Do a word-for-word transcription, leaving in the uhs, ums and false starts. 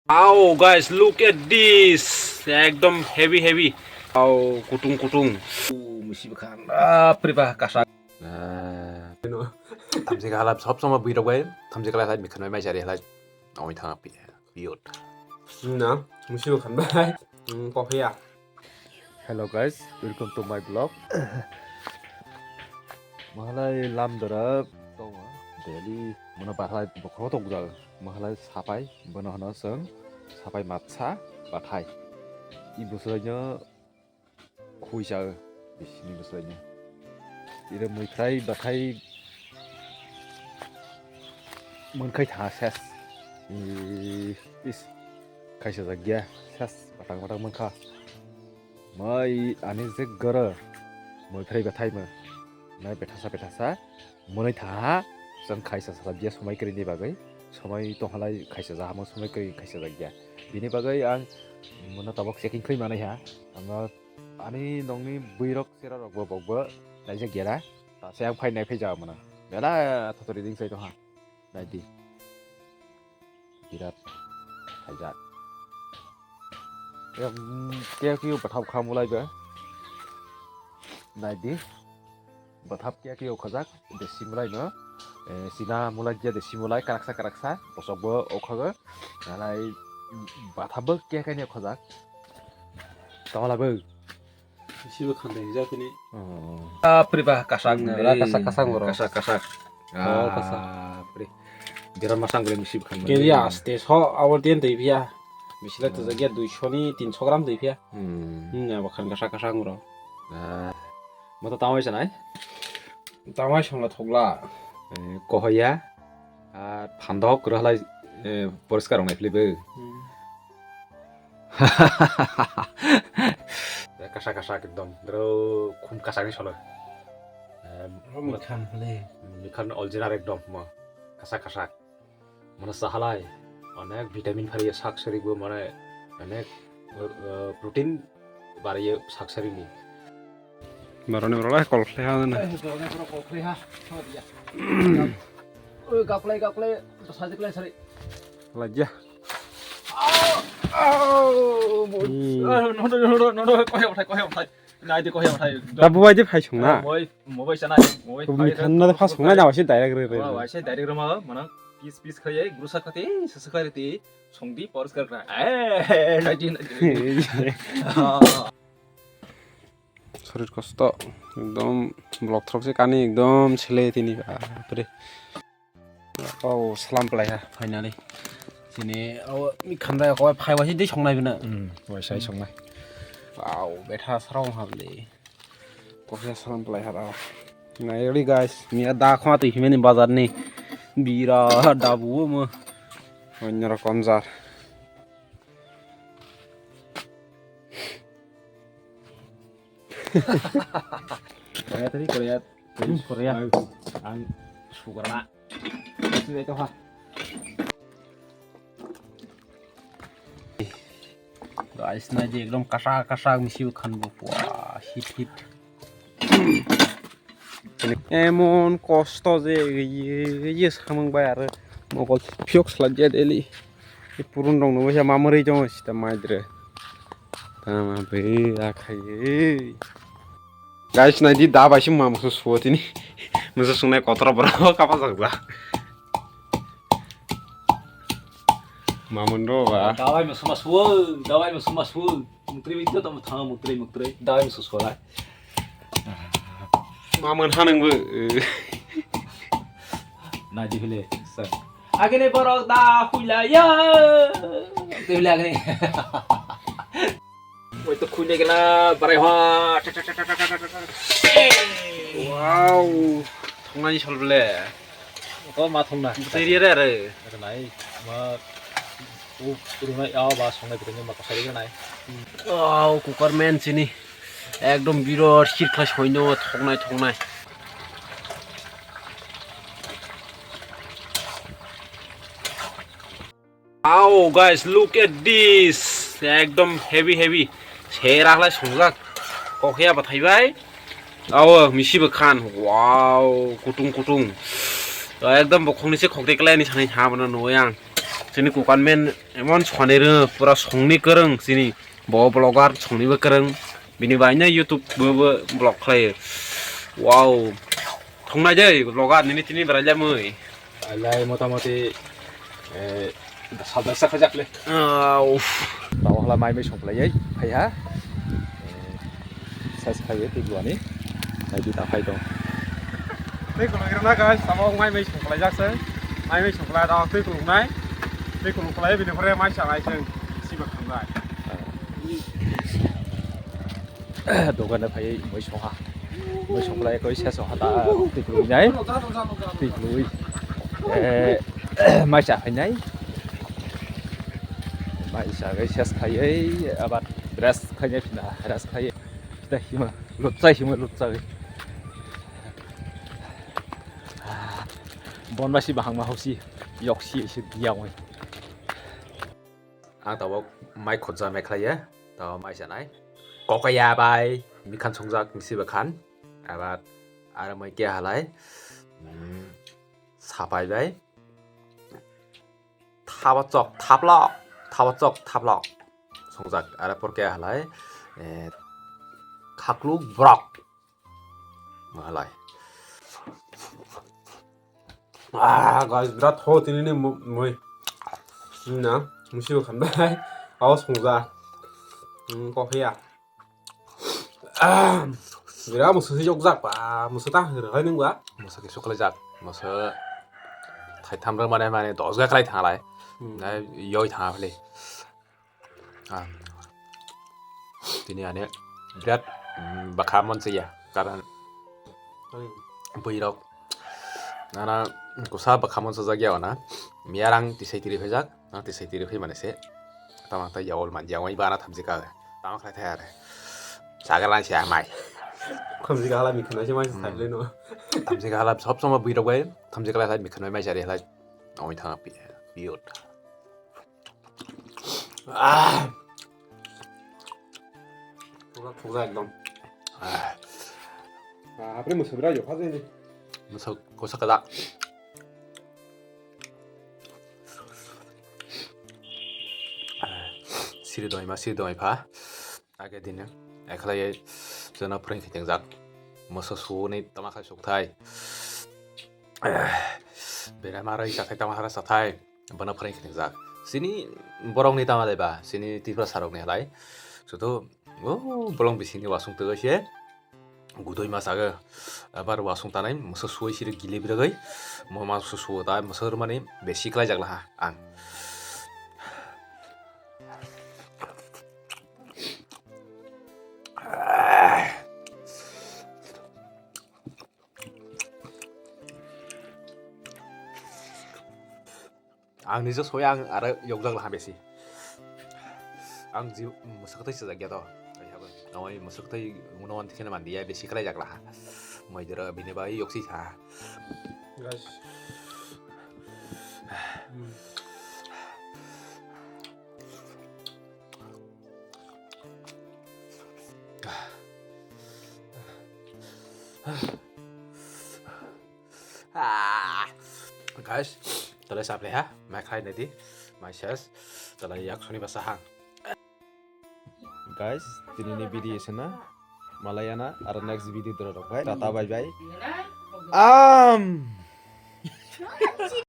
Wow, guys, look at this. Ekdom heavy, heavy. Wow, kutung, kutung. Misi bwkha. Bapre ba, kasak. Thamchi khala sob somoi bwirok bai. Thamchi khala hai mikhan bai mai jari halai. Oi thang pi. Piyot. Na, misi bwkha bai. Hmm, kophia. Hello guys, welcome to my vlog. Mahalai lam dara tongo. Daily mona bathai bokhoro tong jal. Mahalai sapai bono hano song sapai matsa bathai. I bwswlaino khuisa bisini bwswlaino. Ira mui phrai bathai Mwnkhai tha ses. Is, khaisa jak ya ses, batang batang mwnkhai. Mai ani je goro. Moi phrai bathai mo. Nai bethasa bethasa. Mwnai tha. Jang khaisa sala dia somai kri ni bagwi. Somai tonghalai khaisa jahamo somai kri khaisa jak ya. Bini bagwi ang mona tabok checking khlai manai ha. Ang ani nongni bwirok chera rok bo bokbo. Naijak gera. Tase ang phai nai phai jaga mano. Bela thotori ding sai tongha. Nai di. Birat. Khaijak. Em, kaya kiyo bathap kha mulai ba. Nai di. Bathap kaya kiyo khajak. Desi mulai no. Eh, sina mulai dia desi mulai karaksa karaksa. Bosok bo okhago. Nalai bathap bo kaya kaya khajak. Tawala bo. Sibo khandai hijak tini. Oh. Apri ba kasak. Hmm, ora kasak, kasak oro. Kasak, kasak. Oh, kasak. Apri. Jera masang gule misi bwkhan. Kiri aste so awal tian tei pia. Misila tu jagia duiso ni tinso gram tei pia. Hmm. Hmm, ya bakhan kasak, kasak oro. Ah. Mata tawai sanai? Tawai songla thokla. Eh, kohoya. Ah, phandok rwhalai, eh, poriskar wngnai philip. Hmm. Kasak kasak ekdom, bro, khum kasak ni solo. Em, Ro mikhan le. Mikhan original ekdom, mo, kasak kasak. Mane sahalai, onek vitamin phariyo sak sari bo, mane, onek, eh, protein bariyo sak sari ni. Baroni borok lai kol khlai ha na. Eh, baroni borok kol khlai ha. Hodiya. Oi, gaklai, gaklai, sajik lai sari. Lajya. Au, au, mo-, Hmm. Ah, nodo, nodo, nodo, kohya uthai, kohya uthai. Nai di, kohya uthai. Da bubai di phai song na. Moi, moi bai sanai, moi bai thanna de phas song na, na wasi direct re, re. Wasi direct re ma, mana piece, piece khlai, grusa khati, sese khlai ti, song di, poriskar khlai. Eh, nai di, nai di. Sorir kosto, ekdom block throk se kani ekdom sele tini, bapre. Oh, salam palai ha, finally. Sini, oh, mi khandai koi phai wasi dei songnai bina. Hmm, wasi songnai. Wow, betha sarong habli. Koi salam palai ha. Nai ri guys, mi da khwa tu himeni bazar ni. Bira dabu mo. Onno rokom jar. Korea tadi, Korea, Korea, Korea. Ang suka na. Sudah itu ha. Guys, nai di ekdom kasak kasak misi khan bo pua hit hit. Emon kosto je ye ye samung bai aro mokol phiyok sla je daily. Purun rong no bai ma mari jong sita mai dre. Tama be akhai. Guys, nai di da bai sim ma musu suo tini. Musu sunai kotor bro kapa jak ba. Mamun ro ba. Dawai musu ma suo, dawai musu ma suo. Mukri bikto tamo thang mukri mukri. Dawai musu suo lai. Mamun hanang bu. Nai di hile. Agini borok da huilaya. Di hile agini. Oi to khuile gela barai ha. Wow. Thongnani sol bole. Ko ma thongna. Buteri re re. Nai ma u runai a ba songnai buteri ma kasari nai. Wow, cooker man sini. Ekdom birot sir khlai soino thongnai thongnai. Wow, guys, look at this. Ekdom heavy, heavy. Sera khlai songjak. Kokya bathai bai. Awo, misi bwkhan. Wow, kutung, kutung. Ekdom bokhongni se khokde klai ni sanai ha bana noi ang. Chini kukan men emon songni rw, pura songni kwrwng chini. Bo vlogger songnibo kwrwng. Bini bai no YouTube bo, bo vlog khlaio. Wow. Thongnai de vlogger nini tini berai lamwi. Alai motamoti, eh, sabda sakha jakle. Ah, uff. Tamo hla mai mai songklaiwi phai ha. Eh, ses khai twi luani. Nai di ta phai tong. Twi kuluk rwna guys, tamo mai mai songklai jak se. Mai mai songklai da twi kuluk nai. Twi kuluk klai bini pore mai sa nai se. Siba khangnai. Dogana phai mai songha. Mai songklai koi ses ha ta twi kuluk nai. Twi kuluk. Eh, mai sa phai nai. Mai sa gai ses khai ei abar rest khai nai phina rest khai. Kita hima, lutsai hima lutsai. Bon masi bahang ma hosi, yoksi isi diya wai. Ang tabok mai khotja mai khlaiya, tabok mai sanai. Kokaya bai, mikhan songjak misi bakhan. Abar, ara mai kya halai. Hmm, sapai bai. Thabo chok thaplok, thabo chok thaplok. Songjak, are por khe halai, eh, khakluk borok. Halai. Ah, guys, birat ho tini ni mu-, mui. Na, musi bo khan bai. Awas songjak. Hmm, kokhiya. Ah, bira musu si jok jak ba, musu ta hwrwk hai nung ba. Musu ke suklai jak, musu thai tham rw mane mane dos ga khlai thanglai. Hmm. Nai yoi thang phli. Ah. Tini ane birat, mm, bakha mon ya, karan Hmm. bui rok. Nana kusa bakha mon sajak ya na. Miyarang tisai tiri phai jak. Nang tisai tiri phai mane se. Tama ta yawl man jawai bara thamjika. Tama khlai thai are. Sagal lai se amai. Thamjika hala mikhan se mai Hmm. thai le no. Thamjika hala sob somoi bui rok bai. Thamjika lai mikhan mai jari hala. Oi thang pi. Biot. Ah. Thukjak, thukjak ekdom. Ah. Ah, apre musu bira yo kha jeni. Musu kosa kada. Siri doi ma, siri doi pha. Age dine, ekhlai jono phrwng khe tengjak. Moso suwoni tama khai sukthai. Bera ma roi sathai tama hara sathai. Bono phrwng khe tengjak. Sini borokni tama dai ba, sini Tripura sarokni halai. Sutu, o bolong bisingni wasung twi se. Gudui ma sago. Abar wasung tanai moso suwai siri gili biragoi. Mo ma su suwo ta moso rwmani besi klai jak laha ang. Ang nijak soi ang aro yokjak laha besi. Ang ji mwswk twi chajak ya to. Ai habo. Nai mwswk twi uno wan thikhe mandi ya besi klai jak laha. Mai dera bini bai yoksi sa. Guys. Ah. Guys, tole saple ha, mai khai nadi, mai ses, tole yak soni basa ha. Guys, tini ni video sena, malayana, aro next video dora rok bai, tata bye bye. Am.